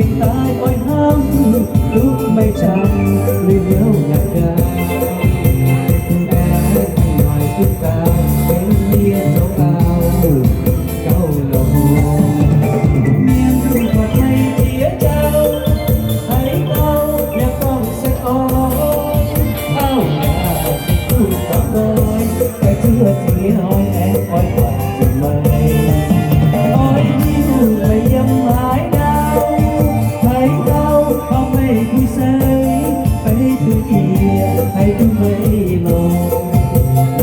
Daaih oix hnamv duqv meih camv, lui hnyouv nyanc gau. Aengx haaix noic duqv gau, aengx yie zoux gau, gauh longx. Mienh lunx buatc meih jiex jauv, haaix dauh yaac gorngv se oix. Auv aac, se duqv gorngv nqoi, baeqc zuoqv ziex hnoi aengx oix buatc zuqc meih. Oix hiuv meih yiem haaix ndau, haaix dauh caux meih puix seix, beiv duqv yie haih duqv meih longx.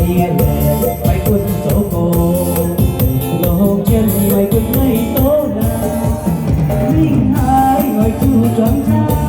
Yie laengz meih gunv zoux gong, longc jienv meih gunv meih doqv naaic. Mingh haaix oix zuqc juangc qaqv,